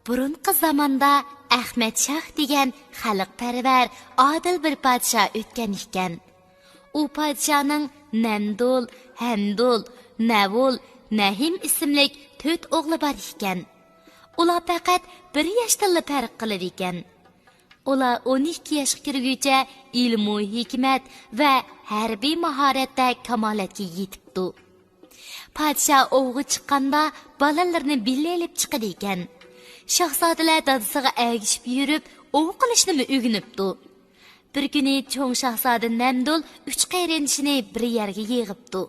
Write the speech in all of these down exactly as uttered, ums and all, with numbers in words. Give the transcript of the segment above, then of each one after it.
بۇرۇنقى زاماندا ئەخمەت شاھ دېگەن خەلقپەرۋەر، ئادىل بىر پادىشاھ ئۆتكەن ئىكەن. ئۇ پادىشاھنىڭ نەمدۇل، ھەمدۇل، نەۋۇل، نەھىم ئىسىملىك تۆت ئوغلى بار ئىكەن. ئۇلار پەقەت بىر ياشتىنلا پەرق قىلىدىكەن. ئۇلار ئون ئىككى ياشقا كىرگۈچە ئىلمۇ ھېكمەت ۋە ھەربىي ماھارەتتە كامالەتكە يېتىپتۇ. پادىشاھ ئوۋغا چىققاندا بالىلىرىنى بىللە ئېلىپ چىقىدىكەن. شاھزادىلەر دادىسىغا ئەگىشىپ يۈرۈپ ئوۋ قىلىشنىمۇ ئۆگىنىپتۇ. بىر كۈنى چوڭ شاھزادە نەمدۇل ئۈچ قېرىندىشىنى بىر يەرگە يىغىپتۇ.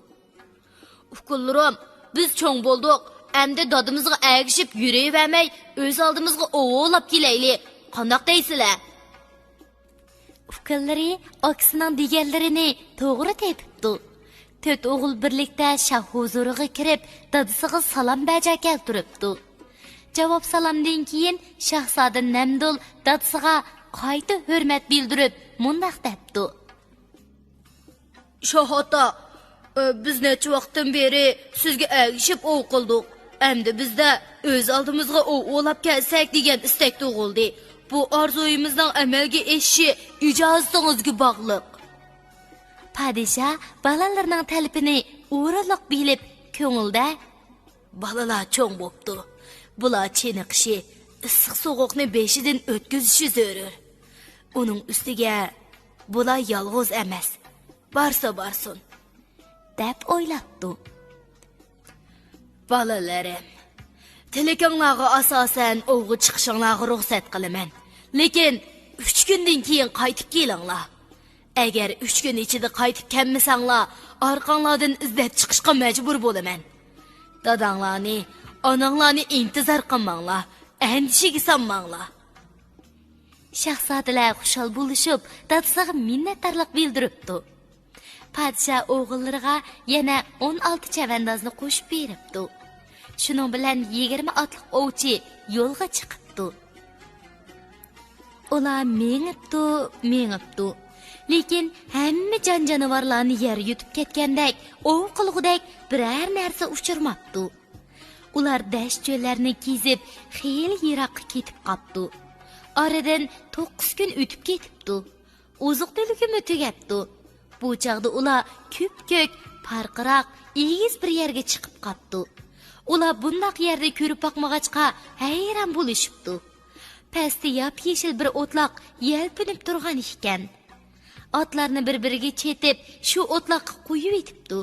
ئۇكىلىرىم، بىز چوڭ بولدۇق. ئەمدى دادىمىزغا ئەگىشىپ يۈرۈۋەرمەي، ئۆز ئالدىمىزغا ئوۋ ئوۋلاپ كېلەيلى. قانداق دەيسىلەر؟ ئۇكىلىرى ئاكىسىنىڭ دېگەنلىرىنى توغرا تېپىپتۇ. تۆت ئوغۇل بىرلىكتە شاھ ھۇزۇرىغا كىرىپ، دادىسىغا سالام بەجا كەلتۈرۈپتۇ. جاۋاب سالامدىن كېيىن شاھزادە نەمدۇل دادىسىغا قايتا ھۆرمەت بىلدۈرۈپ، مۇنداق دەپتۇ. شاھ ئاتا، ئى، بىز نەچچە ۋاقىتتىن بېرى سىزگە ئەگىشىپ ئوۋ قىلدۇق. ئەمدى بىزدە ئۆز ئالدىمىزغا ئوۋ ئوۋلاپ كەلسەك دېگەن ئىستەك تۇغۇلدى. بۇ ئارزۇيىمىزنىڭ ئەمەلگە ئېشىشى ئىجازىتىڭىزگە باغلىق. پادىشاھ بالىلىرىنىڭ تەلىپىنى ئورۇنلۇق بىلىپ، كۆڭلىدە، بالىلار چوڭ بوپتۇ. بۇلار چېنىقىشى، ئىسسىق سوغۇقنى بېشىدىن ئۆتكۈزۈشى زۆرۈر. ئۇنىڭ ئۈستىگە بۇلار يالغۇز ئەمەس. بارسا بارسۇن، دەپ ئويلاپتۇ. بالىلىرىم، تىلىكىڭلارغا ئاساسەن ئوۋغا چىقىشىڭلارغا رۇخسەت قىلىمەن. لېكىن ئۈچ كۈندىن كېيىن قايتىپ كېلىڭلار. ئەگەر ئۈچ كۈن ئىچىدە قايتىپ كەلمىسەڭلار، ئارقاڭلاردىن ئىزدەپ چىقىشقا مەجبۇر بولىمەن. داداڭلارنى، ئاناڭلارنى ئىنتىزار قىلماڭلار، ئەندىشىگە سالماڭلار. شاھزادىلەر خۇشال بولۇشۇپ، دادىسىغا مىننەتدارلىق بىلدۈرۈپتۇ. پادىشاھ ئوغۇللىرىغا يەنە ئون ئالتە چەۋەندازنى قوشۇپ بېرىپتۇ. شۇنىڭ بىلەن يىگىرمە ئاتلىق ئوۋچى يولغا چىقىپتۇ. ئۇلار مېڭىپتۇ، مېڭىپتۇ. لېكىن ھەممە جان-جانىۋارلارنى يەر يۇتۇپ كەتكەندەك، ئوۋ قىلغۇدەك بىرەر نەرسە ئۇچرىماپتۇ. ئۇلار دەشت-چۆللەرنى كېزىپ، خېلى يىراققا كېتىپ قاپتۇ. ئارىدىن توققۇز كۈن ئۆتۈپ كېتىپتۇ. ئوزۇق-تۈلۈكىمۇ تۈگەپتۇ. بۇ چاغدا ئۇلار كۆپكۆك، پارقىراق، ئېگىز بىر يەرگە چىقىپ قاپتۇ. ئۇلار بۇنداق يەرنى كۆرۈپ باقمىغاچقا، ھەيران بولۇشۇپتۇ. پەستە ياپيېشىل بىر ئوتلاق يەلپۈنۈپ تۇرغان ئىكەن. ئاتلارنى بىر-بىرىگە چېتىپ، شۇ ئوتلاققا قويۇۋېتىپتۇ.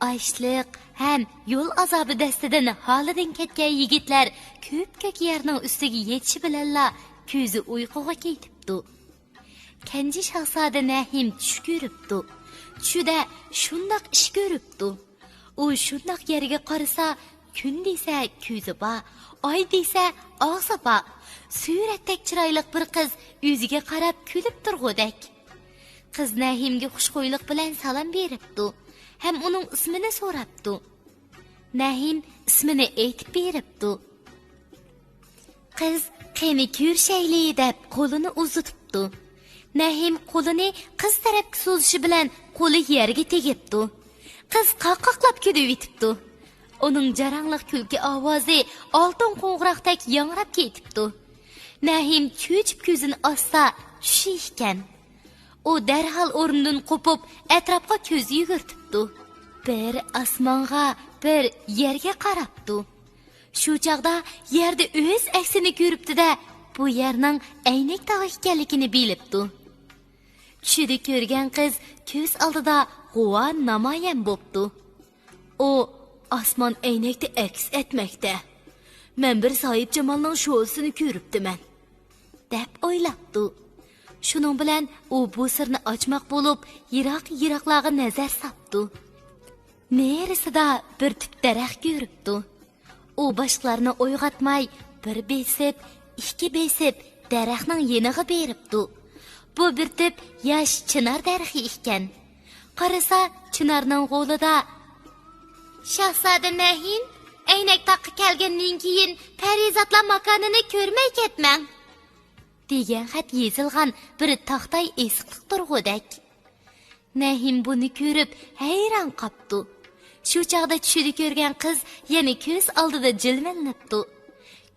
ئاچلىق ھەم يول ئازابى دەستىدىن ھالىدىن كەتكەن يىگىتلەر كۆپكۆك يەرنىڭ ئۈستىگە يېتىشى بىلەنلا كۆزى ئۇيقۇغا كېتىپتۇ. كەنجى شاھزادە نەھىم چۈش كۆرۈپتۇ. چۈشىدە شۇنداق ئىش كۆرۈپتۇ. ئۇ شۇنداق يەرگە قارىسا، كۈن دېسە كۆزى بار، ئاي دېسە ئاغزى بار. سۈرەتتەك چىرايلىق بىر قىز ئۆزىگە قاراپ كۈلۈپ تۇرغۇدەك. قىز نەھىمگە خۇشخۇيلۇق بىلەن سالام بېرىپتۇ ھەم ئۇنىڭ ئىسمىنى سوراپتۇ. نەھىم ئىسمىنى ئېيتىپ بېرىپتۇ. قىز «قېنى كۆرۈشەيلى» دەپ قولىنى ئۇزىتىپتۇ. نەھىم قولىنى قىز تەرەپكە سوزۇشى بىلەن قولى يەرگە تېگىپتۇ. قىز قاقاقلاپ كۈلۈۋېتىپتۇ. ئۇنىڭ جاراڭلىق كۈلكە ئاۋازى ئالتۇن قوڭغۇراقتەك ياڭراپ كېتىپتۇ. نەھىم چۆچۈپ كۆزىنى ئاچسا، چۈشى ئىكەن. ئۇ دەرھال ئورنىدىن قوپۇپ، ئەتراپقا كۆز يۈگۈرتۈپتۇ. بىر ئاسمانغا، بىر يەرگە قاراپتۇ. شۇ چاغدا يەردە ئۆز ئەكسىنى كۆرۈپتۇ-دە، بۇ يەرنىڭ ئەينەك تاغ ئىكەنلىكىنى بىلىپتۇ. چۈشىدە كۆرگەن قىز كۆز ئالدىدا غۇۋا نامايان بوپتۇ. ئۇ ئاسمان ئەينەكتە ئەكس ئەتمەكتە. مەن بىر ساھىبجامالنىڭ شولىسىنى كۆرۈپتىمەن، دەپ ئويلاپتۇ. شۇنىڭ بىلەن ئۇ بۇ سىرنى ئاچماق بولۇپ، يىراق-يىراقلارغا نەزەر ساپتۇ. نېرىسىدا بىر تۈپ دەرەخ كۆرۈپتۇ. ئۇ باشقىلارنى ئويغاتماي، بىر بېسىپ، ئىككى بېسىپ، دەرەخنىڭ يېنىغا بېرىپتۇ. بۇ بىر تۈپ ياش چىنار دەرىخى ئىكەن. قارىسا، چىنارنىڭ غولىدا، «شاھزادە نەھىم، ئەينەك تاغقا كەلگەندىن كېيىن پەرىزاتلار ماكانىنى كۆرمەي كەتمەڭ» دېگەن خەت يېزىلغان بىر تاختاي ئېسىقلىق تۇرغۇدەك. نەھىم بۇنى كۆرۈپ ھەيران قاپتۇ. شۇ چاغدا چۈشىدە كۆرگەن قىز يەنە كۆز ئالدىدا جىلۋىلىنىپتۇ.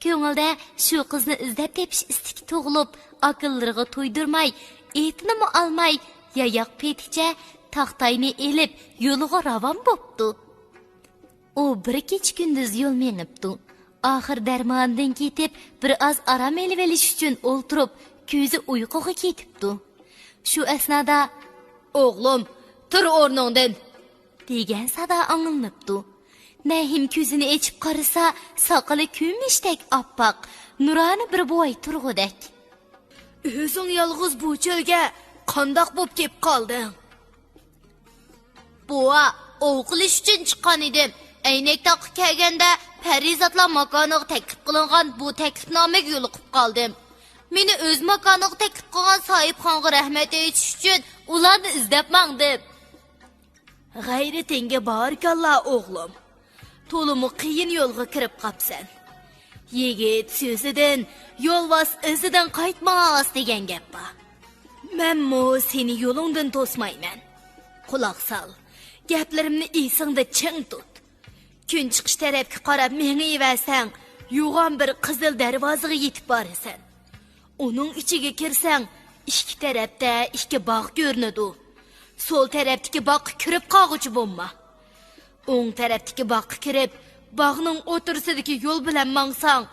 كۆڭلىدە شۇ قىزنى ئىزدەپ تېپىش ئىستىكى تۇغۇلۇپ، ئاكىلىرىغا تويدۇرماي، ئېتىنىمۇ ئالماي، ياياق پېتىچە تاختاينى ئېلىپ، يولىغا راۋان بوپتۇ. ئۇ بىر كېچە-كۈندۈز يول مېڭىپتۇ. ئاخىر دەرماندىن كېتىپ، بىر ئاز ئارام ئېلىۋېلىش ئۈچۈن ئولتۇرۇپ، كۆزى ئۇيقۇغا كېتىپتۇ. شۇ ئەسنادا، «ئوغلۇم، تۇر ئورنۇڭدىن!» دېگەن سادا ئاڭلىنىپتۇ. نەھىم كۆزىنى ئېچىپ قارىسا، ساقىلى كۈمۈشتەك ئاپئاق، نۇرانە بىر بوۋاي تۇرغۇدەك. «ئۆزۈڭ يالغۇز بۇ چۆلگە قانداق بوپ كېلىپ قالدىڭ؟» «بوۋا، ئوۋ قىلىش ئۈچۈن چىققان ئىدىم. ئەينەك تاغقا كەلگەندە، پەرىزاتلار ماكانىغا تەكلىپ قىلىنغان بۇ تەكلىپنامىگە يولۇقۇپ قالدىم. مېنى ئۆز ماكانىغا تەكلىپ قىلغان ساھىبخانغا رەھمەت ئېيتىش ئۈچۈن ئۇلارنى ئىزدەپ ماڭدىم.» «غەيرىتىڭگە بارىكاللا، ئوغلۇم. تولىمۇ قىيىن يولغا كىرىپ قاپسەن. يىگىت سۆزىدىن، يولۋاس ئىزىدىن قايتماس دېگەن گەپ بار. مەنمۇ سېنى يولۇڭدىن توسمايمەن. قۇلاق سال، گەپلىرىمنى ئېسىڭدە چىڭ تۇت. كۈن چىقىش تەرەپكە قاراپ مېڭىۋەرسەڭ، يوغان بىر قىزىل دەرۋازىغا يېتىپ بارىسەن. ئۇنىڭ ئىچىگە كىرسەڭ، ئىككى تەرەپتە ئىككى باغ كۆرۈنىدۇ. سول تەرەپتىكى باغقا كىرىپ قالغۇچى بولما. ئوڭ تەرەپتىكى باغقا كىرىپ، باغنىڭ ئوتتۇرىسىدىكى يول بىلەن ماڭساڭ،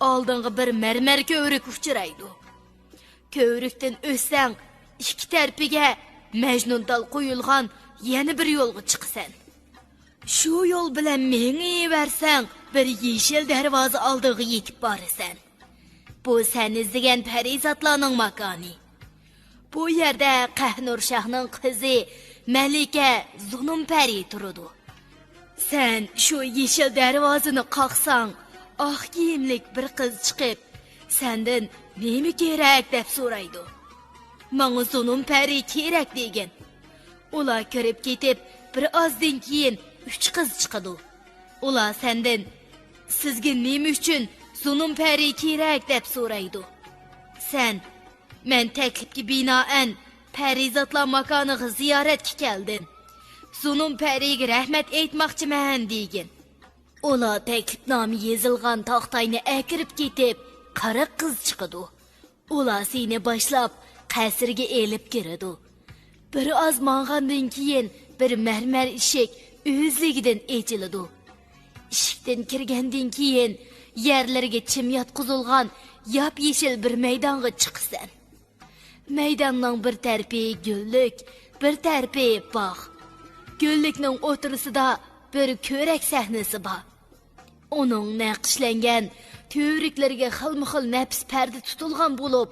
ئالدىڭغا بىر مەرمەر كۆۋرۈك ئۇچرايدۇ. كۆۋرۈكتىن ئۆتسەڭ، ئىككى تەرىپىگە مەجنۇن تال قويۇلغان يەنە بىر يولغا چىقىسەن. شۇ يول بىلەن مېڭىۋەرسەڭ، بىر يېشىل دەرۋازا ئالدىغا يېتىپ بارىسەن. بۇ سەن ئىزدىگەن پەرىزاتلارنىڭ ماكانى. بۇ يەردە قەھنۇر شاھنىڭ قىزى مەلىكە زۇنۇن پەرى تۇرىدۇ. سەن شۇ يېشىل دەرۋازىنى قاقساڭ، ئاق كىيىملىك بىر قىز چىقىپ، سەندىن نېمە كېرەك دەپ سورايدۇ. ماڭا زۇنۇن پەرى كېرەك دېگىن. ئۇلار كىرىپ كېتىپ، بىر ئازدىن كېيىن ئۈچ قىز چىقىدۇ. ئۇلار سەندىن، سىزگە نېمە ئۈچۈن زۇنۇن پەرى كېرەك دەپ سورايدۇ. سەن، مەن تەكلىپكە بىنائەن پەرىزاتلار ماكانىغا زىيارەتكە كەلدىم. زۇنۇن پەرىگە رەھمەت ئېيتماقچىمەن دېگىن. ئۇلار تەكلىپنامە يېزىلغان تاختاينى ئەكىرىپ كېتىپ، قىرىق قىز چىقىدۇ. ئۇلار سېنى باشلاپ، قەسىرگە ئېلىپ كىرىدۇ. بىر ئاز ماڭغاندىن كېيىن، بىر مەرمەر ئىشىك ئۆزلۈكىدىن ئېچىلىدۇ. ئىشىكتىن كىرگەندىن كېيىن، يەرلىرىگە چىم ياتقۇزۇلغان ياپيېشىل بىر مەيدانغا چىقىسەن. مەيداننىڭ بىر تەرىپى گۈللۈك، بىر تەرىپى باغ. گۈللۈكنىڭ ئوتتۇرىسىدا بىر كۆرەك سەھنىسى بار. ئۇنىڭ نەقىشلەنگەن تۈۋرۈكلىرىگە خىلمۇخىل نەپىس پەردە تۇتۇلغان بولۇپ،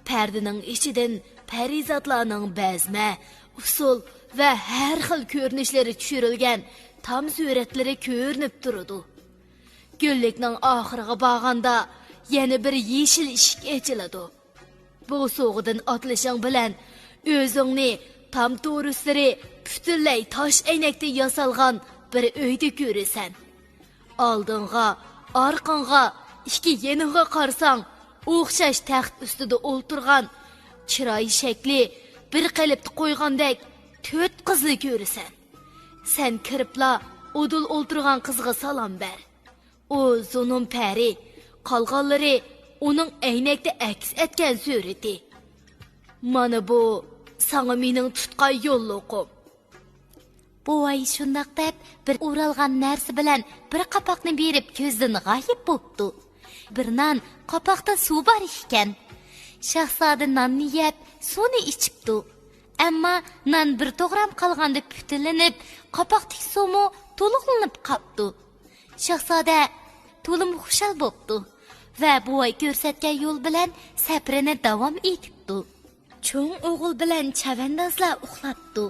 پەردىنىڭ ئىچىدىن پەرىزاتلارنىڭ بەزمە، ئۇسسۇل ۋە ھەر خىل كۆرۈنۈشلىرى چۈشۈرۈلگەن تام سۈرەتلىرى كۆرۈنۈپ تۇرىدۇ. گۈللۈكنىڭ ئاخىرىغا بارغاندا، يەنە بىر يېشىل ئىشىك ئېچىلىدۇ. بوسۇغىدىن ئاتلىشىڭ بىلەن، ئۆزۈڭنى تام تورۇسلىرى پۈتۈنلەي تاش ئەينەكتىن ياسالغان بىر ئۆيدە كۆرىسەن. ئالدىڭغا، ئارقاڭغا، ئىككى يېنىڭغا قارىساڭ، ئوخشاش تەخت ئۈستىدە ئولتۇرغان، چىراي شەكلى بىر قېلىپتا قويغاندەك تۆت قىزنى كۆرىسەن. سەن كىرىپلا ئۇدۇل ئولتۇرغان قىزغا سالام بەر. ئۇ زۇنۇن پەرى، قالغانلىرى ئۇنىڭ ئەينەكتە ئەكس ئەتكەن سۈرىتى. مانا بۇ ساڭا مېنىڭ تۇتقان يوللۇقۇم. بوۋاي شۇنداق دەپ، بىر ئورالغان نەرسە بىلەن بىر قاپاقنى بېرىپ، كۆزدىن غايىب بوپتۇ. بىر نان، قاپاقتا سۇ بار ئىكەن. شاھزادە ناننى يەپ، سۇنى ئىچىپتۇ. ئەمما نان بىر توغرام قالغاندا پۈتۈنلىنىپ، قاپاقتىكى سۇمۇ تولۇقلىنىپ قاپتۇ. شاھزادە تولىمۇ خۇشال بوپتۇ ۋە بوۋاي كۆرسەتكەن يول بىلەن سەپىرىنى داۋام ئېتىپتۇ. چوڭ ئوغۇل بىلەن چەۋەندازلار ئۇخلاپتۇ.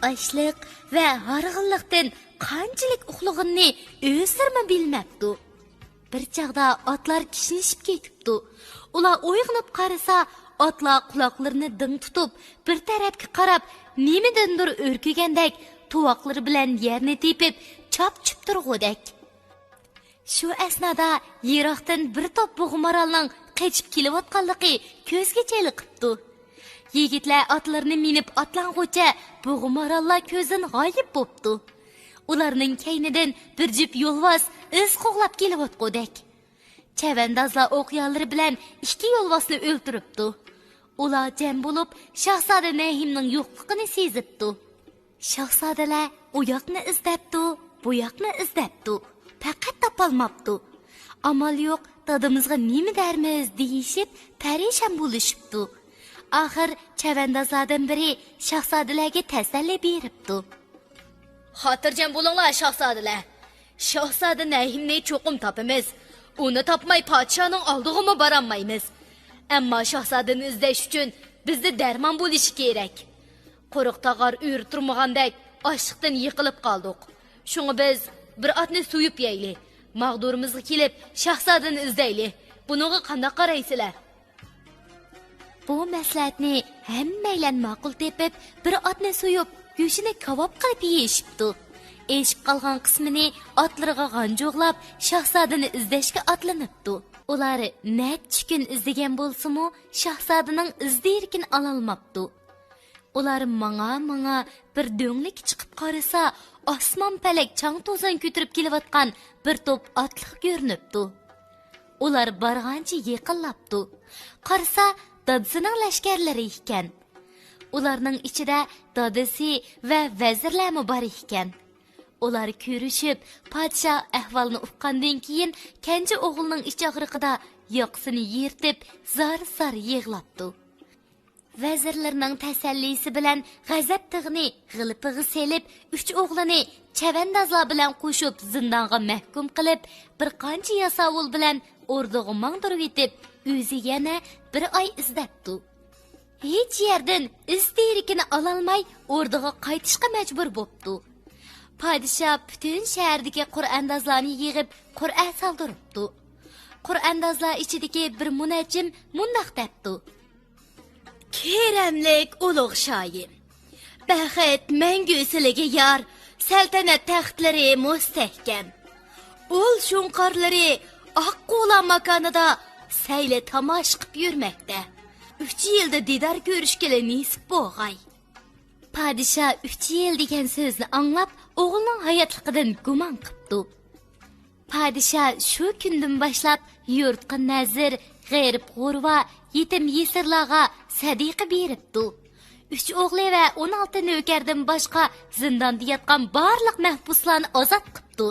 ئاچلىق ۋە ھارغىنلىقتىن قانچىلىك ئۇخلىغىنىنى ئۆزلىرىمۇ بىلمەپتۇ. بىر چاغدا ئاتلار كىشنىشىپ كېتىپتۇ. ئۇلار ئويغىنىپ قارىسا، ئاتلار قۇلاقلىرىنى دىڭ تۇتۇپ، بىر تەرەپكە قاراپ، نېمىدىندۇر ئۈركۈگەندەك تۇۋاقلىرى بىلەن يەرنى تېپىپ، چاپچۇپ تۇرغۇدەك. شۇ ئەسنادا يىراقتىن بىر توپ بۇغا مارالنىڭ قېچىپ كېلىۋاتقانلىقى كۆزگە چېلىقىپتۇ. يىگىتلەر ئاتلىرىنى مىنىپ ئاتلانغۇچە بۇغا ماراللار كۆزدىن غايىب بوپتۇ. ئۇلارنىڭ كەينىدىن بىر جۈپ يولۋاس ئىز قوغلاپ كېلىۋاتقۇدەك. چەۋەندازلار ئوقيالىرى بىلەن ئىككى يولۋاسنى ئۆلتۈرۈپتۇ. ئۇلار جەم بولۇپ، شاھزادە نەھىمنىڭ يوقلۇقىنى سېزىپتۇ. شاھزادىلەر ئۇ ياقنى ئىزدەپتۇ، بۇ ياقنى ئىزدەپتۇ. پەقەت تاپالماپتۇ. ئامال يوق، دادىمىزغا نېمە دەرمىز دېيىشىپ، پەرىشان بولۇشۇپتۇ. ئاخىر چەۋەندازلاردىن بىرى شاھزادىلەرگە تەسەللى بېرىپتۇ. خاتىرجەم بولۇڭلار، شاھزادىلەر. شاھزادە نەھىمنى چوقۇم تاپىمىز. ئۇنى تاپماي پادىشاھنىڭ ئالدىغىمۇ بارالمايمىز. ئەمما شاھزادىنى ئىزدەش ئۈچۈن بىزدە دەرمان بولۇشى كېرەك. قۇرۇق تاغار ئۆرە تۇرمىغاندەك ئاچلىقتىن يىقىلىپ قالدۇق. شۇڭا بىز بىر ئاتنى سويۇپ يەيلى. ماغدۇرىمىزغا كېلىپ شاھزادىنى ئىزدەيلى. بۇنىڭغا قانداق قارايسىلەر؟ بۇ مەسلىھەتنى ھەممەيلەن ماقۇل تېپىپ، بىر ئاتنى سويۇپ، گۆشىنى كاۋاپ قىلىپ يېيىشىپتۇ. ئېشىپ قالغان قىسمىنى ئاتلىرىغا غانجۇغلاپ، شاھزادىنى ئىزدەشكە ئاتلىنىپتۇ. ئۇلار نەچچە كۈن ئىزدىگەن بولسىمۇ، شاھزادىنىڭ ئىز دېرىكىنى ئالالماپتۇ. ئۇلار ماڭا-ماڭا بىر دۆڭلۈككە چىقىپ قارىسا، ئاسمان پەلەك چاڭ-توزان كۆتۈرۈپ كېلىۋاتقان بىر توپ ئاتلىق كۆرۈنۈپتۇ. ئۇلار بارغانچە يېقىنلاپتۇ. قارىسا، دادىسىنىڭ لەشكەرلىرى ئىكەن. ئۇلارنىڭ ئىچىدە دادىسى ۋە ۋەزىرلەرمۇ بار ئىكەن. ئۇلار كۆرۈشۈپ، پادىشاھ ئەھۋالنى ئۇققاندىن كېيىن، كەنجى ئوغلىنىڭ ئىچ ئاغرىقىدا ياقىسىنى يىرتىپ، زار-زار يىغلاپتۇ. ۋەزىرلىرىنىڭ تەسەللىسى بىلەن غەزەپ تىغىنى غىلىپىغا سېلىپ، ئۈچ ئوغلىنى چەۋەندازلار بىلەن قوشۇپ زىندانغا مەھكۇم قىلىپ، بىر قانچە ياساۋۇل بىلەن ئوردىغا ماڭدۇرۇۋېتىپ، ئۆزى يەنە بىر ئاي ئىزدەپتۇ. ھېچ يەردىن ئىز دېرىكىنى ئالالماي، ئوردىغا قايتىشقا مەجبۇر بوپتۇ. پادىشاھ پۈتۈن شەھەردىكى قۇرئاندازلارنى يىغىپ، قۇرئا سالدۇرۇپتۇ. قۇرئاندازلار ئىچىدىكى بىر مۇنەججىم مۇنداق دەپتۇ: كېرەملىك ئۇلۇغ شاھىم، بەخت مەڭگۈ سىلىگە يار، سەلتەنەت تەختلىرى مۇستەھكەم. ئۇل شۇڭقارلىرى ئاققۇلا ماكانىدا سەيلە تاماشا قىپ يۈرمەكتە. ئۈچ يىلدا دىدار كۆرۈشكىلى نېسىپ بولغاي. پادىشاھ ئۈچ يىل دېگەن سۆزنى ئاڭلاپ، ئوغلىنىڭ ھاياتلىقىدىن گۇمان قىپتۇ. پادىشاھ شۇ كۈندىن باشلاپ يۇرتقا نەزىر، غېرىب-غۇرۋا، يېتىم-يېسىرلارغا سەدىقە بېرىپتۇ. ئۈچ ئوغلى ۋە ئون ئالتە نۆكەردىن باشقا زىنداندا ياتقان بارلىق مەھبۇسلارنى ئازاد قىپتۇ.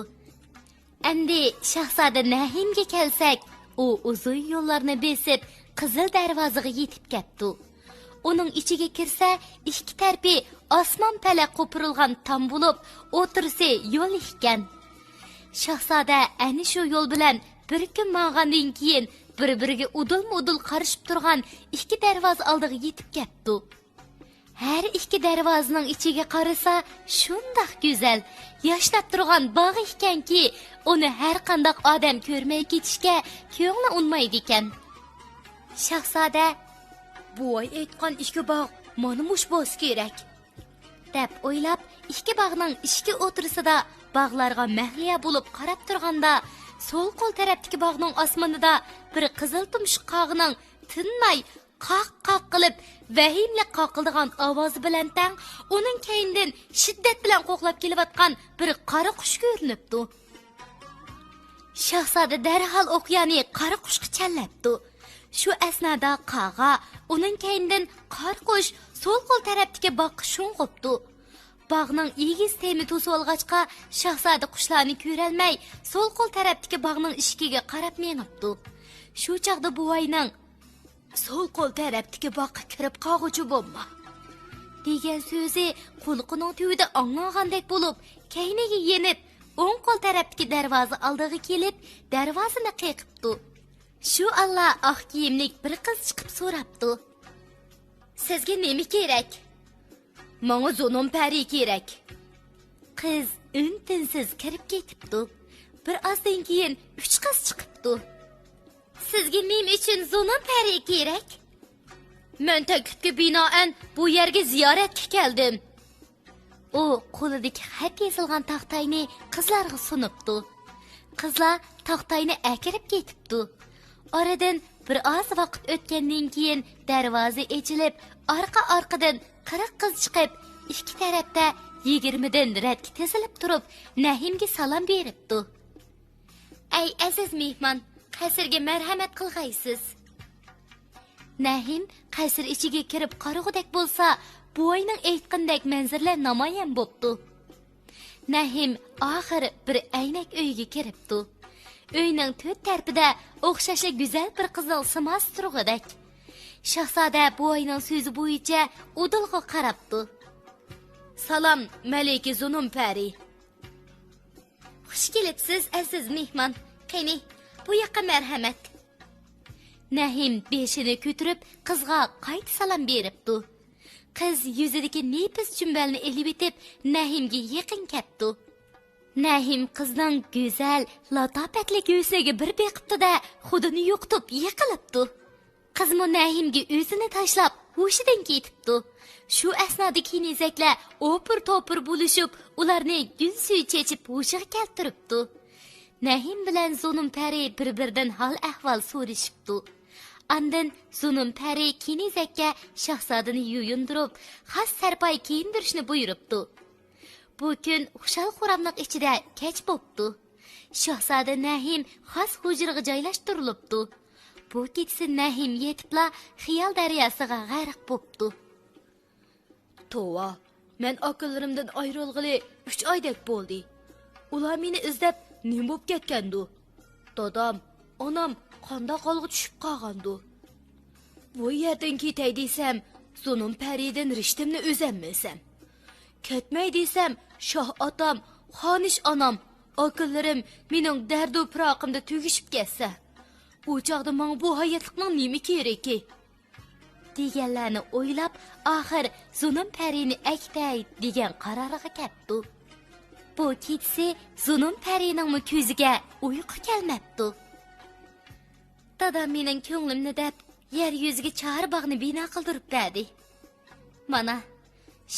ئەمدى شاھزادە نەھىمگە كەلسەك، ئۇ ئۇزۇن يوللارنى بېسىپ، قىزىل دەرۋازىغا يېتىپ كەپتۇ. ئۇنىڭ ئىچىگە كىرسە، ئىككى تەرىپى ئاسمان پەلەك قوپۇرۇلغان تام بولۇپ، ئوتتۇرىسى يول ئىكەن. شاھزادە ئەنە شۇ يول بىلەن بىر كۈن ماڭغاندىن كېيىن، بىر-بىرىگە ئۇدۇلمۇ-ئۇدۇل قارىشىپ تۇرغان ئىككى دەرۋازا ئالدىغا يېتىپ كەپتۇ. ھەر ئىككى دەرۋازىنىڭ ئىچىگە قارىسا، شۇنداق گۈزەل، ياشناپ تۇرغان باغ ئىكەنكى، ئۇنى ھەر قانداق ئادەم كۆرمەي كېتىشكە كۆڭلى ئۇنىمايدىكەن. شاھزادە، بوۋاي ئېيتقان ئىككى باغ مانا مۇشۇ بولسا كېرەك، دەپ ئويلاپ، ئىككى باغنىڭ ئىشىكى ئوتتۇرىسىدا باغلارغا مەھلىيا بولۇپ قاراپ تۇرغاندا، سول قول تەرەپتىكى باغنىڭ ئاسمىنىدا بىر قىزىل تۇمشۇق قاغىنىڭ تىنماي قاق-قاق قىلىپ، ۋەھىملىك قاقىلدىغان ئاۋازى بىلەن تەڭ، ئۇنىڭ كەينىدىن شىددەت بىلەن قوغلاپ كېلىۋاتقان بىر قارا قۇش كۆرۈنۈپتۇ. شاھزادە دەرھال ئوقيانى قارا قۇشقا چەنلەپتۇ. شۇ ئەسنادا قاغا، ئۇنىڭ كەينىدىن قارا قۇش سول قول تەرەپتىكى باغقا شۇڭغۇپتۇ. باغنىڭ ئېگىز تېمى توسۇۋالغاچقا، شاھزادە قۇشلارنى كۆرەلمەي، سول قول تەرەپتىكى باغنىڭ ئىشىكىگە قاراپ مېڭىپتۇ. شۇ چاغدا بوۋاينىڭ، سول قول تەرەپتىكى باغقا كىرىپ قالغۇچى بولما، دېگەن سۆزى قۇلىقىنىڭ تۈۋىدە ئاڭلانغاندەك بولۇپ، كەينىگە يېنىپ، ئوڭ قول تەرەپتىكى دەرۋازا ئالدىغا كېلىپ، دەرۋازىنى قېقىپتۇ. شۇ ئاللا ئاق كىيىملىك بىر قىز چىقىپ سوراپتۇ. سىزگە نېمە كېرەك؟ ماڭا زۇنۇن پەرى كېرەك. قىز ئۈن-تىنسىز كىرىپ كېتىپتۇ. بىر ئازدىن كېيىن ئۈچ قىز چىقىپتۇ. سىزگە نېمە ئۈچۈن زۇنۇن پەرى كېرەك؟ مەن تەكلىپكە بىنائەن بۇ يەرگە زىيارەتكە كەلدىم. ئۇ قولىدىكى خەت يېزىلغان تاختاينى قىزلارغا سۇنۇپتۇ. قىزلار تاختاينى ئەكىرىپ كېتىپتۇ. ئارىدىن بىر ئاز ۋاقىت ئۆتكەندىن كېيىن دەرۋازا ئېچىلىپ، ئارقا-ئارقىدىن قىرىق قىز چىقىپ، ئىككى تەرەپتە يىگىرمىدىن رەتكە تىزىلىپ تۇرۇپ، نەھىمگە سالام بېرىپتۇ. ئەي ئەزىز مېھمان، قەسىرگە مەرھەمەت قىلغايسىز. نەھىم قەسىر ئىچىگە كىرىپ قارىغۇدەك بولسا، بوۋاينىڭ ئېيتقىنىدەك مەنزىرىلەر نامايان بوپتۇ. نەھىم ئاخىر بىر ئەينەك ئۆيگە كىرىپتۇ. ئۆينىڭ تۆت تەرىپىدە ئوخشاشلا گۈزەل بىر قىزنىڭ سىماسى تۇرغۇدەك. شاھزادە بوۋاينىڭ سۆزى بويىچە ئۇدۇلغا قاراپتۇ. سالام، مەلىكە زۇنۇم پەرى. خۇش كېلىپسىز، ئەزىز مېھمان. قېنى، بۇ ياققا مەرھەمەت. نەھىم بېشىنى كۆتۈرۈپ، قىزغا قايتا سالام بېرىپتۇ. قىز يۈزىدىكى نېپىز چۈمبەلنى ئېلىۋېتىپ، نەھىمگە يېقىن كەپتۇ. نەھىم قىزنىڭ گۈزەل، لاتاپەتلىك ھۆسنىگە بىر بېقىپتۇ-دە، خۇدىنى يوقىتىپ يىقىلىپتۇ. قىزمۇ نەھىمگە ئۆزىنى تاشلاپ، ھوشىدىن كېتىپتۇ. شۇ ئەسنادا كېنىزەكلەر ئوپۇر-توپۇر بولۇشۇپ، ئۇلارنى گۈل سۈيى چېچىپ ھوشىغا كەلتۈرۈپتۇ. نەھىم بىلەن زۇنۇم پەرى بىر-بىرىدىن ھال-ئەھۋال سورىشىپتۇ. ئاندىن زۇنۇم پەرى كېنىزەككە شاھزادىنى يۇيۇندۇرۇپ، خاس سەرپاي كىيىندۈرۈشنى بۇيرۇپتۇ. بۇ كۈن خۇشال-خۇراملىق ئىچىدە كەچ بوپتۇ. شاھزادە نەھىم خاس ھۇجرىغا جايلاشتۇرۇلۇپتۇ. بۇ كېچىسى نەھىم يېتىپلا خىيال دەرياسىغا غەرق بوپتۇ. توۋا، مەن ئاكىلىرىمدىن ئايرىلغىلى ئۈچ ئايدەك بولدى. ئۇلار مېنى ئىزدەپ نېمە بوپ كەتكەندۇ؟ دادام، ئانام قانداق ھالغا چۈشۈپ قالغاندۇ؟ بۇ يەردىن كېتەي دېسەم، زۇنۇم پەرىدىن رىشتىمنى ئۈزەلمىسەم. كەتمەي دېسەم، شاھ ئاتام، خانىش ئانام، ئاكىلىرىم مېنىڭ دەردۇ پىراقىمدا تۈگىشىپ كەتسە، ئۇ چاغدا ماڭا بۇ ھاياتلىقنىڭ نېمە كېرىكى؟ دېگەنلەرنى ئويلاپ، ئاخىر زۇنۇم پەرىنى ئەكېتەي دېگەن قارارغا كەپتۇ. بۇ كېچىسى زۇنۇم پەرىنىڭمۇ كۆزىگە ئۇيقۇ كەلمەپتۇ. دادام مېنىڭ كۆڭلۈمنى دەپ، يەر يۈزىگە چارە باغنى بىنا قىلدۇرۇپ بەردى. مانا،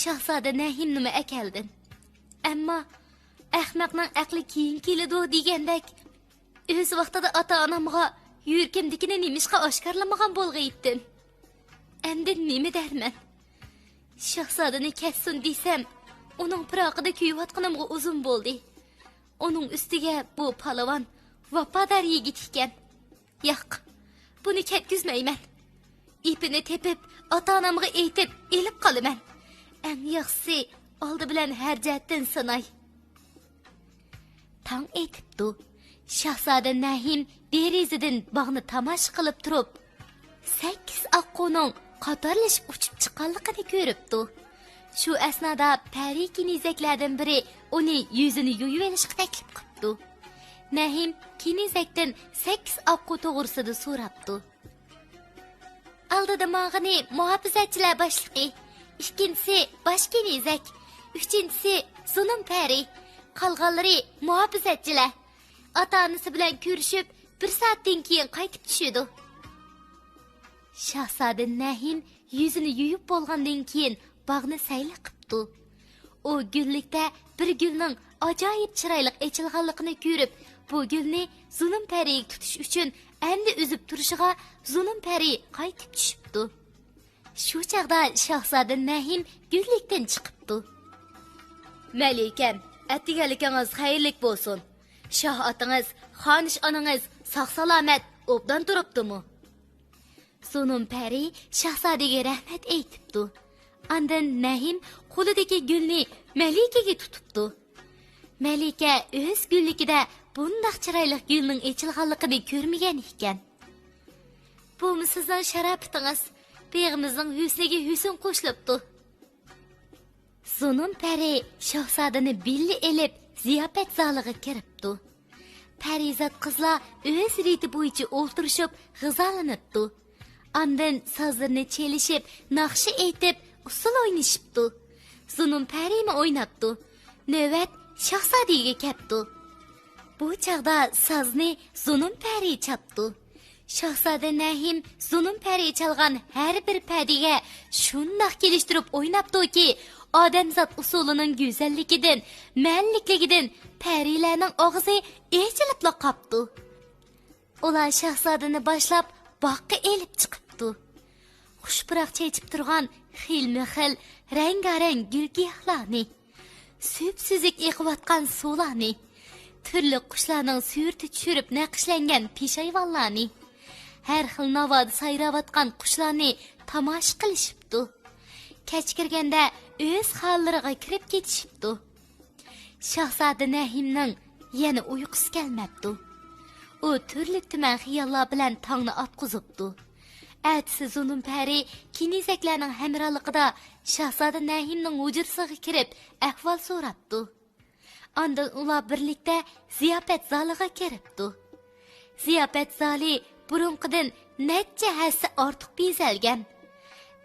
شاھزادە نەھىمنىمۇ ئەكەلدىم. ئەمما ئەخمەقنىڭ ئەقلى كېيىن كېلىدۇ دېگەندەك، ئۆز ۋاقتىدا ئاتا-ئانامغا يۈرىكىمدىكىنى نېمىشقا ئاشكارىلىمىغان بولغىيتتىم؟ ئەمدى نېمە دەرمەن؟ شاھزادىنى كەتسۇن دېسەم، ئۇنىڭ پىراقىدا كۆيۈۋاتقىنىمغا ئۇزۇن بولدى. ئۇنىڭ ئۈستىگە بۇ پالۋان ۋاپادار يىگىت ئىكەن. ياق، بۇنى كەتكۈزمەيمەن. ئېپىنى تېپىپ، ئاتا-ئانامغا ئېيتىپ ئېلىپ قالىمەن. ئەڭ ياخشىسى، ئالدى بىلەن ھەر جەھەتتىن سىناي. تاڭ ئېتىپتۇ. شاھزادە نەھىم دېرىزىدىن باغنى تاماشا قىلىپ تۇرۇپ، سەككىز ئاققۇنىڭ قاتارلىشىپ ئۇچۇپ چىققانلىقىنى كۆرۈپتۇ. شۇ ئەسنادا پەرى كېنىزەكلەردىن بىرى ئۇنى يۈزىنى يۇيۇۋېلىشقا تەكلىپ قىپتۇ. نەھىم كېنىزەكتىن سەككىز ئاققۇ توغرىسىدا سوراپتۇ. ئالدىدا ماڭغىنى مۇھاپىزەتچىلەر باشلىقى، ئىككىنچىسى باش كېنىزەك، ئۈچىنچىسى زۇنۇم پەرى، قالغانلىرى مۇھاپىزەتچىلەر. ئاتا-ئانىسى بىلەن كۆرۈشۈپ، بىر سائەتتىن كېيىن قايتىپ چۈشىدۇ. شاھزادە نەھىم يۈزىنى يۇيۇپ بولغاندىن كېيىن باغنى سەيلە قىپتۇ. ئۇ گۈللۈكتە بىر گۈلنىڭ ئاجايىپ چىرايلىق ئېچىلغانلىقىنى كۆرۈپ، بۇ گۈلنى زۇنۇم پەرىگە تۇتۇش ئۈچۈن ئەمدى ئۈزۈپ تۇرۇشىغا زۇنۇم پەرى قايتىپ چۈشۈپتۇ. شۇ چاغدا شاھزادە نەھىم گۈللۈكتىن چىقىپتۇ. مەلىكەم، ئەتىگەنلىكىڭىز خەيرلىك بولسۇن. شاھ ئاتىڭىز، خانىش ئانىڭىز ساق-سالامەت، ئوبدان تۇرۇپتىمۇ؟ زۇنۇم پەرى شاھزادىگە رەھمەت ئېيتىپتۇ. ئاندىن نەھىم قولىدىكى گۈلنى مەلىكىگە تۇتۇپتۇ. مەلىكە ئۆز گۈللۈكىدە بۇنداق چىرايلىق گۈلنىڭ ئېچىلغانلىقىنى كۆرمىگەن ئىكەن. بۇمۇ سىزنىڭ شاراپىتىڭىز، بېغىمىزنىڭ ھۆسنىگە ھۆسن قوشۇلۇپتۇ. زۇنۇم پەرى شاھزادىنى بىللە ئېلىپ، زىياپەت زالىغا كىرىپتۇ. پەرىزات قىزلار ئۆز رېتى بويىچە ئولتۇرۇشۇپ غىزالىنىپتۇ. ئاندىن سازلىرىنى چېلىشىپ، ناخشا ئېيتىپ، ئۇسسۇل ئوينىشىپتۇ. زۇنۇم پەرىمۇ ئويناپتۇ. نۆۋەت شاھزادىگە كەپتۇ. بۇ چاغدا سازنى زۇنۇم پەرى چاپتۇ. شاھزادە نەھىم زۇنۇم پەرى چالغان ھەر بىر پەدىگە شۇنداق كېلىشتۈرۈپ ئويناپتۇكى، ئادەمزات ئۇسسۇلىنىڭ گۈزەللىكىدىن، مەنلىكلىكىدىن پەرىلەرنىڭ ئاغزى ئېچىلىپلا قاپتۇ. ئۇلار شاھزادىنى باشلاپ باغقا ئېلىپ چىقىپتۇ. خۇش پۇراق چېچىپ تۇرغان خىلمۇ خىل رەڭگارەڭ گۈل گىياھلارنى، سۈپسۈزۈك ئېقىۋاتقان سۇلارنى، تۈرلۈك قۇشلارنىڭ سۈرىتى چۈشۈرۈپ نەقىشلەنگەن پېشايۋانلارنى، ھەر خىل ناۋادا سايراۋاتقان قۇشلارنى تاماشا قىلىشىپتۇ. كەچ كىرگەندە ئۆز خانىلىرىغا كىرىپ كېتىشىپتۇ. شاھزادە نەھىمنىڭ يەنە ئۇيقۇسى كەلمەپتۇ. ئۇ تۈرلۈك تۈمەن خىياللار بىلەن تاڭنى ئاتقۇزۇپتۇ. ئەتىسى زۇنۇن پەرى كېنىزەكلەرنىڭ ھەمراھلىقىدا شاھزادە نەھىمنىڭ ھۇجرىسىغا كىرىپ ئەھۋال سوراپتۇ. ئاندىن ئۇلار بىرلىكتە زىياپەت زالىغا كىرىپتۇ. زىياپەت زالى بۇرۇنقىدىن نەچچە ھەسسە ئارتۇق بېزەلگەن.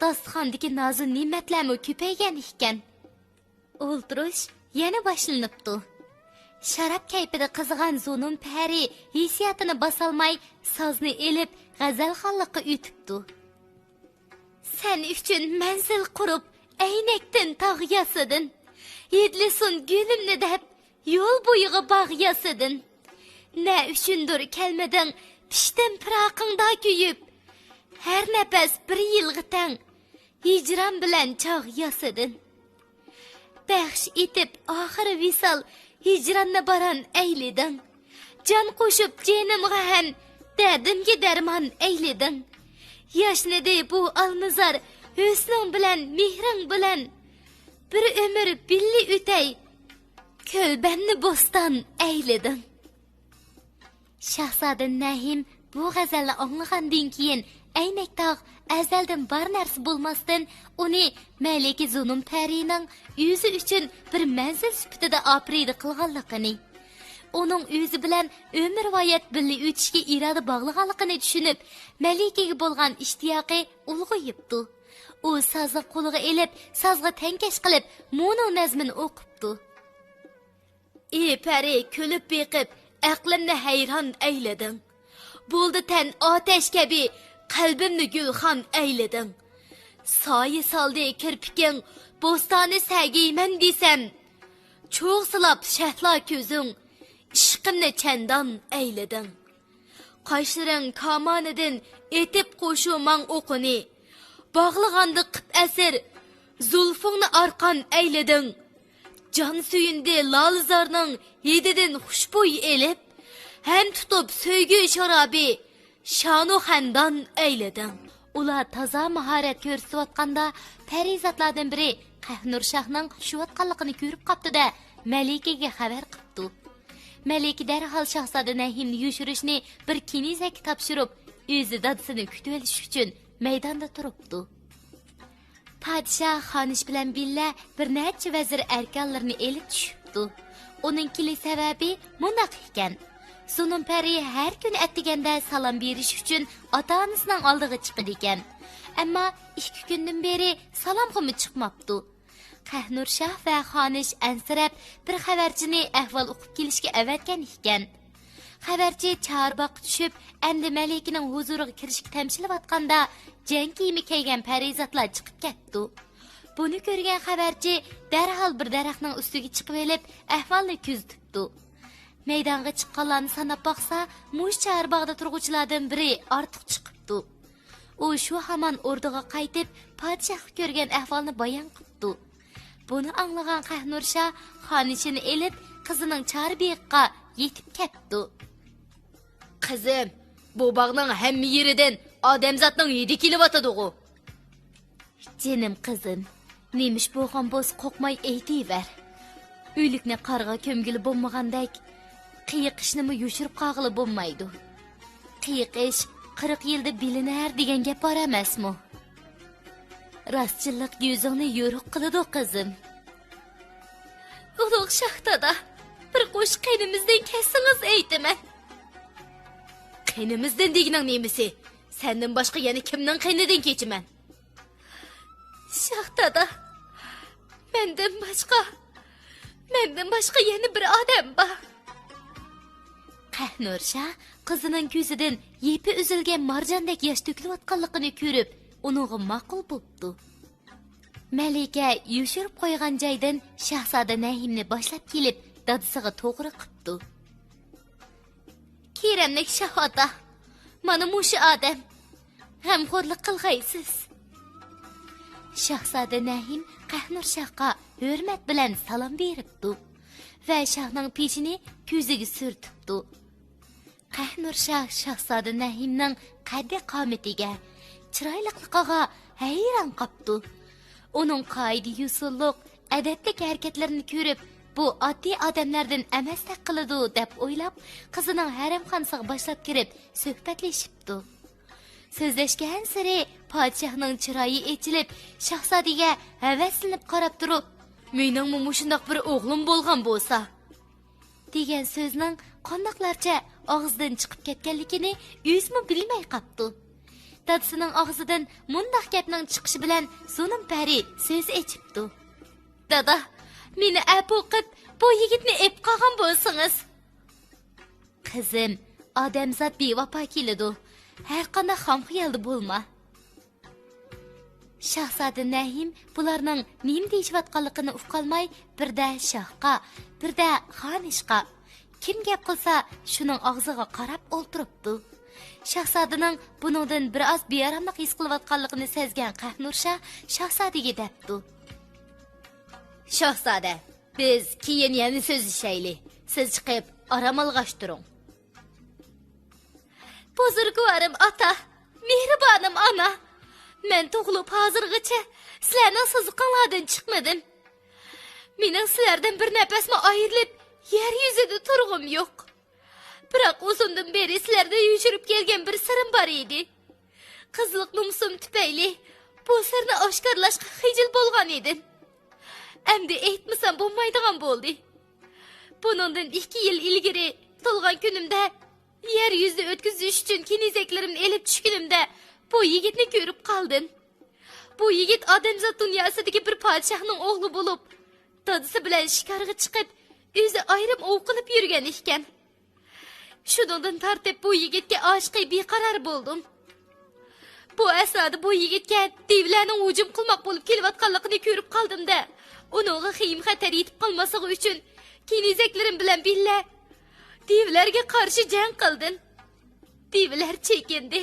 داستىخاندىكى نازۇ نېمەتلەرمۇ كۆپەيگەن ئىكەن. ئولتۇرۇش يەنە باشلىنىپتۇ. شاراب كەيپىدە قىزىغان زۇنۇن پەرى ھېسسىياتىنى باسالماي سازنى ئېلىپ غەزەلخانلىققا ئۆتۈپتۇ. سەن ئۈچۈن مەنزىل قۇرۇپ، ئەينەكتىن تاغ ياسىدىم. ھىدلىسۇن گۈلۈمنى دەپ، يول بويىغا باغ ياسىدىم. نە ئۈچۈندۇر كەلمىدىڭ، پىشتىم پىراقىڭدا كۆيۈپ. ھەر نەپەس بىر يىلغا تەڭ، ھىجران بىلەن چاغ ياسىدىم. بەخش ئېتىپ ئاخىرى ۋىسال، ھىجراننى باران ئەيلىدىڭ. جان قوشۇپ جېنىمغا ھەم دەردىمگە دەرمان ئەيلىدىڭ. ياشنىدى بۇ ئالمىزار ھۆسنۈڭ بىلەن، مېھرىڭ بىلەن. بىر ئۆمۈر بىللە ئۆتەي، كۆلبەمنى بوستان ئەيلىدىڭ. شاھزادە نەھىم بۇ غەزەلنى ئاڭلىغاندىن كېيىن، ئەينەك تاغ ئەزەلدىن بار نەرسە بولماستىن، ئۇنى مەلىكە زۇنۇن پەرىنىڭ ئۆزى ئۈچۈن بىر مەنزىل سۈپىتىدە ئاپىرىدە قىلغانلىقىنى، ئۇنىڭ ئۆزى بىلەن ئۆمۈر ھايات بىللە ئۆتۈشكە ئىرادە باغلىغانلىقىنى چۈشىنىپ، مەلىكىگە بولغان ئىشتىياقى ئۇلغىيىپتۇ. ئۇ سازنى قولىغا ئېلىپ، سازغا تەڭكەش قىلىپ، مۇنۇ نەزمىنى ئوقۇپتۇ. ئى پەرى، كۈلۈپ بېقىپ، ئەقلىمنى ھەيران ئەيلىدىڭ. بولدى تەن ئاتەش كەبى، قەلبىمنى گۈلخان ئەيلىدىڭ. سايە سالدى كىرپىكىڭ، بوستانى سەگىيمەن دېسەم. چوغ سىلاپ شەھلا كۆزۈڭ، ئىشقىمنى چەندان ئەيلىدىڭ. قاشلىرىڭ كامانىدىن ئېتىپ قوشۇ ماڭ ئوقىنى. باغلىغاندا قىپ ئەسىر، زۇلپۇڭنى ئارقان ئەيلىدىڭ. جان سۆيۈندى لالىزارنىڭ ھىدىدىن خۇشبۇي ئېلىپ، ھەم تۇتۇپ سۆيگۈ شارابى، شانۇ خەندان ئەيلىدىڭ. ئۇلار تازا ماھارەت كۆرسىتىۋاتقاندا، پەرىزاتلاردىن بىرى قەھنۇر شاھنىڭ چۈشۈۋاتقانلىقىنى كۆرۈپ قاپتۇ-دە، مەلىكىگە خەۋەر قىپتۇ. مەلىكە دەرھال شاھزادە نەھىمنى يوشۇرۇشنى بىر كېنىزەككە تاپشۇرۇپ، ئۆزى دادىسىنى كۈتۈۋېلىش ئۈچۈن مەيداندا تۇرۇپتۇ. پادىشاھ خانىش بىلەن بىللە بىر نەچچە ۋەزىر ئەركانلىرىنى ئېلىپ چۈشۈپتۇ. ئۇنىڭ كېلىش سەۋەبى مۇنداق ئىكەن. زۇنۇن پەرى ھەر كۈنى ئەتىگەندە سالام بېرىش ئۈچۈن ئاتا-ئانىسىنىڭ ئالدىغا چىقىدىكەن. ئەمما ئىككى كۈندىن بېرى سالامغىمۇ چىقماپتۇ. قەھنۇر شاھ ۋە خانىش ئەنسىرەپ، بىر خەۋەرچىنى ئەھۋال ئۇقۇپ كېلىشكە ئەۋەتكەن ئىكەن. خەۋەرچى چارباغقا چۈشۈپ، ئەمدى مەلىكىنىڭ ھۇزۇرىغا كىرىشكە تەمشىلىۋاتقاندا، جەڭ كىيىمى كىيگەن پەرىزاتلار چىقىپ كەپتۇ. بۇنى كۆرگەن خەۋەرچى دەرھال بىر دەرەخنىڭ ئۈستىگە چىقىۋېلىپ، ئەھۋالنى كۆزىتىپتۇ. مەيدانغا چىققانلارنى ساناپ باقسا، مۇشۇ چارباغدا تۇرغۇچىلاردىن بىرى ئارتۇق چىقىپتۇ. ئۇ شۇ ھامان ئوردىغا قايتىپ، پادىشاھقا كۆرگەن ئەھۋالنى بايان قىپتۇ. بۇنى ئاڭلىغان قەھنۇر شاھ خانىشىنى ئېلىپ، قىزىنىڭ چاربېغىغا يېتىپ كەپتۇ. قىزىم، بۇ باغنىڭ ھەممە يېرىدىن ئادەمزاتنىڭ ھىدى كېلىۋاتىدىغۇ؟ جېنىم قىزىم، نېمە ئىش بولغان بولسا قورقماي ئېيتىۋەر. ئۆلۈكنى قارغا كۆمگىلى بولمىغاندەك، قىيىقىشنىمۇ يوشۇرۇپ قالغىلى بولمايدۇ. قىيىقىش قىرىق يىلدا بىلىنەر دېگەن گەپ بار ئەمەسمۇ؟ راستچىللىق يۈزۈڭنى يورۇق قىلىدۇ، قىزىم. ئۇلۇغ شاھ دادا، بىر قوش قېنىمىزدىن كەچسىڭىز ئېيتىمەن. قېنىمىزدىن دېگىنىڭ نېمىسى؟ سەندىن باشقا يەنە كىمنىڭ قېنىدىن كېچىمەن؟ شاھ دادا، مەندىن باشقا، مەندىن باشقا يەنە بىر ئادەم بار. قەھنۇر شاھ قىزىنىڭ كۆزىدىن يىپى ئۈزۈلگەن مارجاندەك ياش تۆكۈلۈۋاتقانلىقىنى كۆرۈپ، ئۇنىڭغا ماقۇل بوپتۇ. مەلىكە يوشۇرۇپ قويغان جايدىن شاھزادە نەھىمنى باشلاپ كېلىپ، دادىسىغا توغرا قىپتۇ. كېرەملىك شاھ ئاتا، مانا مۇشۇ ئادەم. غەمخورلۇق قىلغايسىز. شاھزادە نەھىم قەھنۇر شاھقا ھۆرمەت بىلەن سالام بېرىپتۇ. ۋە شاھنىڭ پېشىنى كۆزىگە سۈرتۈپتۇ. قەھنۇر شاھ شاھزادە نەھىمنىڭ قەددى-قامىتىگە، چىرايلىقلىقىغا ھەيران قاپتۇ. ئۇنىڭ قائىدە-يوسۇنلۇق، ئەدەپلىك ھەرىكەتلىرىنى كۆرۈپ، بۇ ئاددىي ئادەملەردىن ئەمەستەك قىلىدۇ، دەپ ئويلاپ، قىزىنىڭ ھەرەمخانىسىغا باشلاپ كىرىپ، سۆھبەتلىشىپتۇ. سۆزلەشكەنسېرى پادىشاھنىڭ چىرايى ئېچىلىپ، شاھزادىگە ھەۋەسلىنىپ قاراپ تۇرۇپ، «مېنىڭمۇ مۇشۇنداق بىر ئوغلۇم بولغان بولسا!» دېگەن سۆزنىڭ قانداقلارچە ئاغزىدىن چىقىپ كەتكەنلىكىنى ئۆزىمۇ بىلمەي قاپتۇ. دادىسىنىڭ ئاغزىدىن مۇنداق گەپنىڭ چىقىشى بىلەن زۇنۇم پەرى سۆز ئېچىپتۇ. «دادا، مېنى ئەپۇ قىپ، بۇ يىگىتنى ئېپ قالغان بولسىڭىز!» «قىزىم، ئادەمزات بىۋاپا كېلىدۇ. ھەرقانداق خام خىيالدا بولما.» شاھزادە نەھىم بۇلارنىڭ نېمە دېيىشىۋاتقانلىقىنى ئۇقالماي، بىردە شاھقا، بىردە خانىشقا، كىم گەپ قىلسا، شۇنىڭ ئاغزىغا قاراپ ئولتۇرۇپتۇ. شاھزادىنىڭ بۇنىڭدىن بىر ئاز بىئاراملىق ھېس قىلىۋاتقانلىقىنى سەزگەن قەھنۇر شاھ شاھزادىگە دەپتۇ: «شاھزادە، بىز كېيىن يەنە سۆزلىشەيلى. سىز چىقىپ ئارام ئالغاچ تۇرۇڭ.» بۇزرۇگۋارىم ئاتا، مېھرىبانىم ئانا، مەن تۇغۇلۇپ ھازىرغىچە سىلەرنىڭ سىزىقىڭلاردىن چىقمىدىم. مېنىڭ سىلەردىن بىر نەپەسمۇ ئايرىلىپ، يەر يۈزىدە تۇرغۇم يوق. بىراق ئۇزۇندىن بېرى سىلەردىن يوشۇرۇپ كەلگەن بىر سىرىم بار ئىدى. قىزلىق نومۇسۇم تۈپەيلى بۇ سىرنى ئاشكارىلاشقا خىجىل بولغان ئىدىم. ئەمدى ئېيتمىسام بولمايدىغان بولدى. بۇنىڭدىن ئىككى يىل ئىلگىرى تۇغۇلغان كۈنۈمدە يەر يۈزىدە ئۆتكۈزۈش ئۈچۈن كېنىزەكلىرىمنى ئېلىپ چۈشكىنىمدە، بۇ يىگىتنى كۆرۈپ قالدىم. بۇ يىگىت ئادەمزات دۇنياسىدىكى بىر پادىشاھنىڭ ئوغلى بولۇپ، دادىسى بىلەن شىكارغا چىقىپ، ئۆزى ئايرىم ئوۋ قىلىپ يۈرگەن ئىكەن. شۇنىڭدىن تارتىپ بۇ يىگىتكە ئاشىقى بىقارار بولدۇم. بۇ ئەسنادا بۇ يىگىتكە دىۋىلەرنىڭ ھۇجۇم قىلماق بولۇپ كېلىۋاتقانلىقىنى كۆرۈپ قالدىم-دە، ئۇنىڭغا خېيىم-خەتەر يېتىپ قالماسلىقى ئۈچۈن كېنىزەكلىرىم بىلەن بىللە دىۋىلەرگە قارشى جەڭ قىلدىم. دىۋىلەر چېكىندى.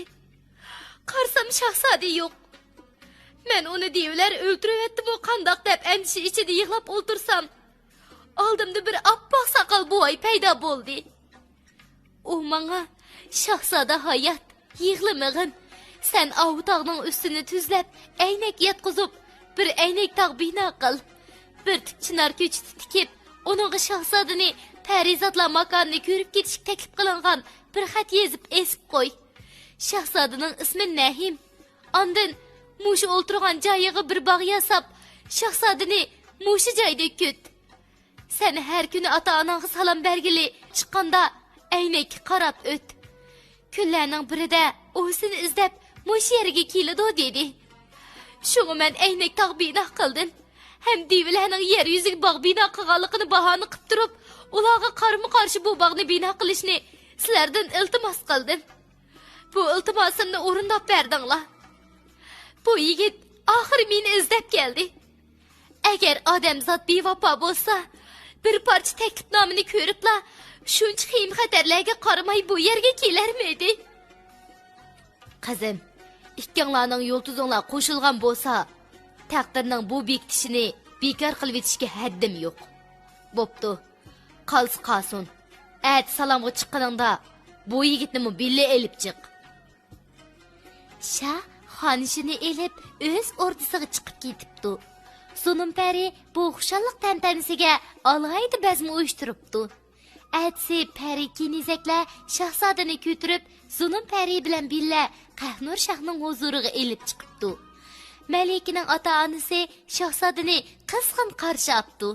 قارىسام، شاھزادە يوق. مەن ئۇنى دىۋىلەر ئۆلتۈرۈۋەتتىمۇ قانداق دەپ ئەندىشە ئىچىدە يىغلاپ ئولتۇرسام، ئالدىمدا بىر ئاپئاق ساقال بوۋاي پەيدا بولدى. ئۇ ماڭا، «شاھزادە ھايات، يىغلىمىغىن. سەن ئاۋۇ تاغنىڭ ئۈستىنى تۈزلەپ، ئەينەك ياتقۇزۇپ، بىر ئەينەك تاغ بىنا قىل. بىر تۈپ چىنار كۆچىتى تىكىپ، ئۇنىڭغا شاھزادىنى، پەرىزاتلار ماكانىنى كۆرۈپ كېتىشكە تەكلىپ قىلىنغان بىر خەت يېزىپ ئېسىپ قوي. شاھزادىنىڭ ئىسمى نەھىم. ئاندىن مۇشۇ ئولتۇرغان جايىغا بىر باغ ياساپ، شاھزادىنى مۇشۇ جايدا كۈت. سەن ھەر كۈنى ئاتا-ئاناڭغا سالام بەرگىلى، چىققاندا ئەينەككە قاراپ ئۆت. كۈنلەرنىڭ بىرىدە ئۇ سېنى ئىزدەپ مۇشۇ يەرگە كېلىدۇ» دېدى. شۇڭا مەن ئەينەك تاغ بىنا قىلدىم ھەم دىۋىلەرنىڭ يەر يۈزىگە باغ بىنا قىلغانلىقىنى باھانە قىلىپ تۇرۇپ، ئۇلارغا قارىمۇ قارشى بۇ باغنى بىنا قىلىشنى سىلەردىن ئىلتىماس قىلدىم. بۇ ئىلتىماسىمنى ئورۇنداپ بەردىڭلار. بۇ يىگىت ئاخىرى مېنى ئىزدەپ كەلدى. ئەگەر ئادەمزات بىۋاپا بولسا، بىر پارچە تەكلىپنامىنى كۆرۈپلا، شۇنچە خېيىم-خەتەرلەرگە قارىماي بۇ يەرگە كېلەرمىدى؟ قىزىم، ئىككىڭلارنىڭ يۇلتۇزۇڭلار قوشۇلغان بولسا، تەقدىرنىڭ بۇ بېكىتىشىنى بىكار قىلىۋېتىشكە ھەددىم يوق. بوپتۇ، قالسا قالسۇن. ئەتە سالامغا چىققىنىڭدا بۇ يىگىتنىمۇ بىللە ئېلىپ چىق. شاھ خانىشىنى ئېلىپ، ئۆز ئوردىسىغا چىقىپ كېتىپتۇ. زۇنۇم پەرى بۇ خۇشاللىق تەنتەنىسىگە ئالاھىدە بەزمە ئۇيۇشتۇرۇپتۇ. ئەتىسى پەرى كېنىزەكلەر شاھزادىنى كۆتۈرۈپ، زۇنۇم پەرى بىلەن بىللە قەھنۇر شاھنىڭ ھۇزۇرىغا ئېلىپ چىقىپتۇ. مەلىكىنىڭ ئاتا-ئانىسى شاھزادىنى قىزغىن قارشى ئاپتۇ.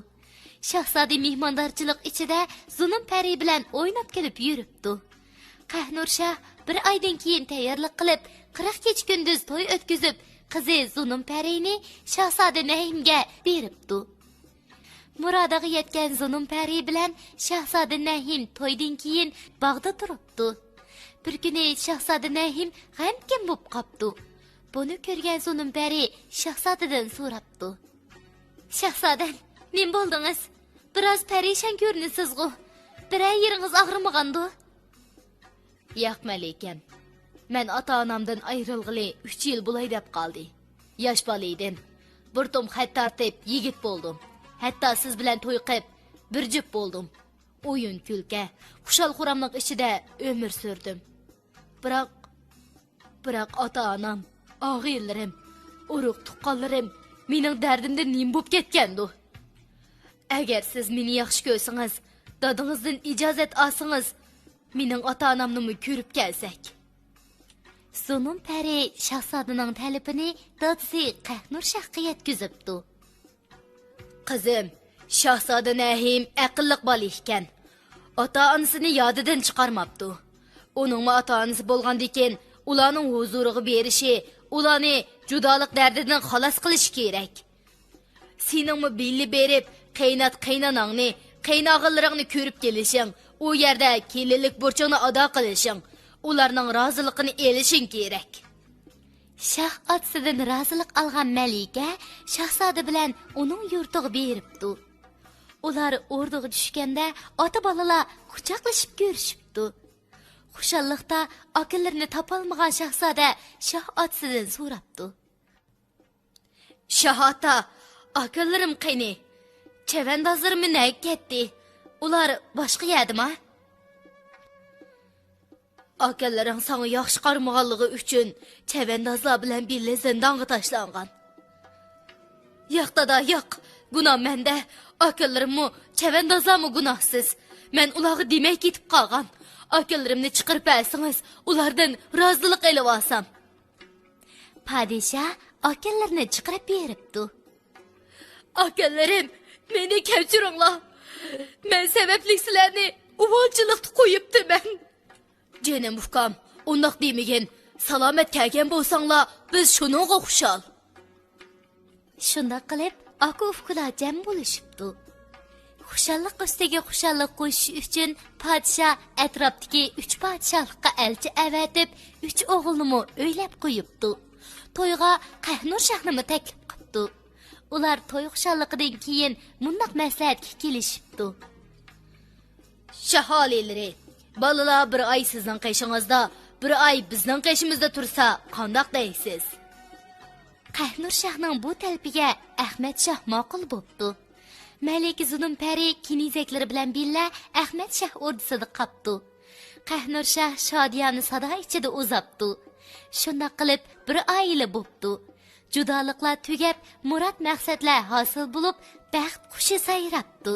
شاھزادە مېھماندارچىلىق ئىچىدە زۇنۇم پەرى بىلەن ئويناپ كۈلۈپ يۈرۈپتۇ. قەھنۇر شاھ بىر ئايدىن كېيىن تەييارلىق قىلىپ، قىرىق كېچە-كۈندۈز توي ئۆتكۈزۈپ، قىزى زۇنۇم پەرىنى شاھزادە نەھىمگە بېرىپتۇ. مۇرادىغا يەتكەن زۇنۇم پەرى بىلەن شاھزادە نەھىم تويدىن كېيىن باغدا تۇرۇپتۇ. بىر كۈنى شاھزادە نەھىم غەمكىن بولۇپ قاپتۇ. بۇنى كۆرگەن زۇنۇم پەرى شاھزادىدىن سوراپتۇ: «شاھزادەم، نېمە بولدىڭىز؟ بىراز پەرىشان كۆرۈنىسىزغۇ؟ بىرەر يېرىڭىز ئاغرىمىغاندۇ؟» «ياق، مەلىكەم. مەن ئاتا-ئانامدىن ئايرىلغىلى ئۈچ يىل بولاي دەپ قالدى. ياش بالا ئىدىم. بىر توم خەت تارتىپ، يىگىت بولدۇم. ھەتتا سىز بىلەن توي قىپ، بىر جۈپ بولدۇم. ئويۇن-كۈلكە، خۇشال-خۇراملىق ئىچىدە ئۆمۈر سۈردۈم. بىراق، بىراق ئاتا-ئانام، ئاغىنىلىرىم، ئۇرۇق-تۇغقانلىرىم مېنىڭ دەردىمدىن نېمە بوپ كەتكەندۇ؟ ئەگەر سىز مېنى ياخشى كۆرسىڭىز، دادىڭىزدىن ئىجازەت ئالسىڭىز، مېنىڭ ئاتا-ئانامنىمۇ كۆرۈپ كەلسەك. زۇنۇن پەرى شاھزادىنىڭ تەلىپىنى دادىسى قەھنۇر شاھقا يەتكۈزۈپتۇ. قىزىم، شاھزادە نەھىم ئەقىللىق بالا ئىكەن. ئاتا-ئانىسىنى يادىدىن چىقارماپتۇ. ئۇنىڭمۇ ئاتا-ئانىسى بولغاندىكىن، ئۇلارنىڭ ھۇزۇرىغا بېرىشى، ئۇلارنى جۇدالىق دەردىدىن خالاس قىلىشى كېرەك. سېنىڭمۇ بىللە بېرىپ، قېينات-قېيناناڭنى، قېيىنئاغىلىرىڭنى كۆرۈپ كېلىشىڭ، ئۇ يەردە كېلىنلىك بۇرچۇڭنى ئادا قىلىشىڭ، ئۇلارنىڭ رازىلىقىنى ئېلىشىڭ كېرەك. شاھ ئاتىسىدىن رازىلىق ئالغان مەلىكە شاھزادە بىلەن ئۇنىڭ يۇرتىغا بېرىپتۇ. ئۇلار ئوردىغا چۈشكەندە ئاتا-بالىلار قۇچاقلىشىپ كۆرۈشۈپتۇ. خۇشاللىقتا ئاكىلىرىنى تاپالمىغان شاھزادە شاھ ئاتىسىدىن سوراپتۇ. شاھ ئاتا، ئاكىلىرىم قېنى؟ چەۋەندازلىرىممۇ نەگە كەتتى؟ ئۇلار باشقا يەردىما؟ ئاكىلىرىڭ ساڭا ياخشى قارىمىغانلىقى ئۈچۈن چەۋەندازلار بىلەن بىللە زىندانغا تاشلانغان. ياق، دادا، ياق. گۇناھ مەندە. ئاكىلىرىممۇ، چەۋەندازلارمۇ گۇناھسىز. مەن ئۇلارغا دېمەي كېتىپ قالغان. ئاكىلىرىمنى چىقىرىپ بەرسىڭىز، ئۇلاردىن رازىلىق ئېلىۋالسام. پادىشاھ ئاكىلىرىنى چىقىرىپ بېرىپتۇ. ئاكىلىرىم، مېنى كەچۈرۈڭلار. مەن سەۋەبلىك سىلەرنى ئۇۋالچىلىقتا قويۇپتىمەن. جېنىم ئۇكام، ئۇنداق دېمىگىن. سالامەت كەلگەن بولساڭلار، بىز شۇنىڭغا خۇشال. شۇنداق قىلىپ، ئاكا-ئۇكىلار جەم بولۇشۇپتۇ. خۇشاللىق ئۈستىگە خۇشاللىق قوشۇش ئۈچۈن پادىشاھ ئەتراپتىكى ئۈچ پادىشاھلىققا ئەلچى ئەۋەتىپ، ئۈچ ئوغۇلنىمۇ ئۆيلەپ قويۇپتۇ. تويغا قەھنۇر شاھنىمۇ تەكلىپ قىپتۇ. ئۇلار توي خۇشاللىقىدىن كېيىن مۇنداق مەسلىھەتكە كېلىشىپتۇ. شاھ ئالىيلىرى، بالىلار بىر ئاي سىزنىڭ قېشىڭىزدا، بىر ئاي بىزنىڭ قېشىمىزدا تۇرسا قانداق دەيسىز؟ قەھنۇر شاھنىڭ بۇ تەلىپىگە ئەخمەت شاھ ماقۇل بوپتۇ. مەلىكە زۇنۇن پەرى كېنىزەكلىرى بىلەن بىللە ئەخمەت شاھ ئوردىسىدا قاپتۇ. قەھنۇر شاھ شادىيانە سادا ئىچىدە ئۇزاپتۇ. شۇنداق قىلىپ بىر ئائىلە بوپتۇ. جۇدالىقلار تۈگەپ، مۇراد مەقسەتلەر ھاسىل بولۇپ، بەخت قۇشى سايراپتۇ.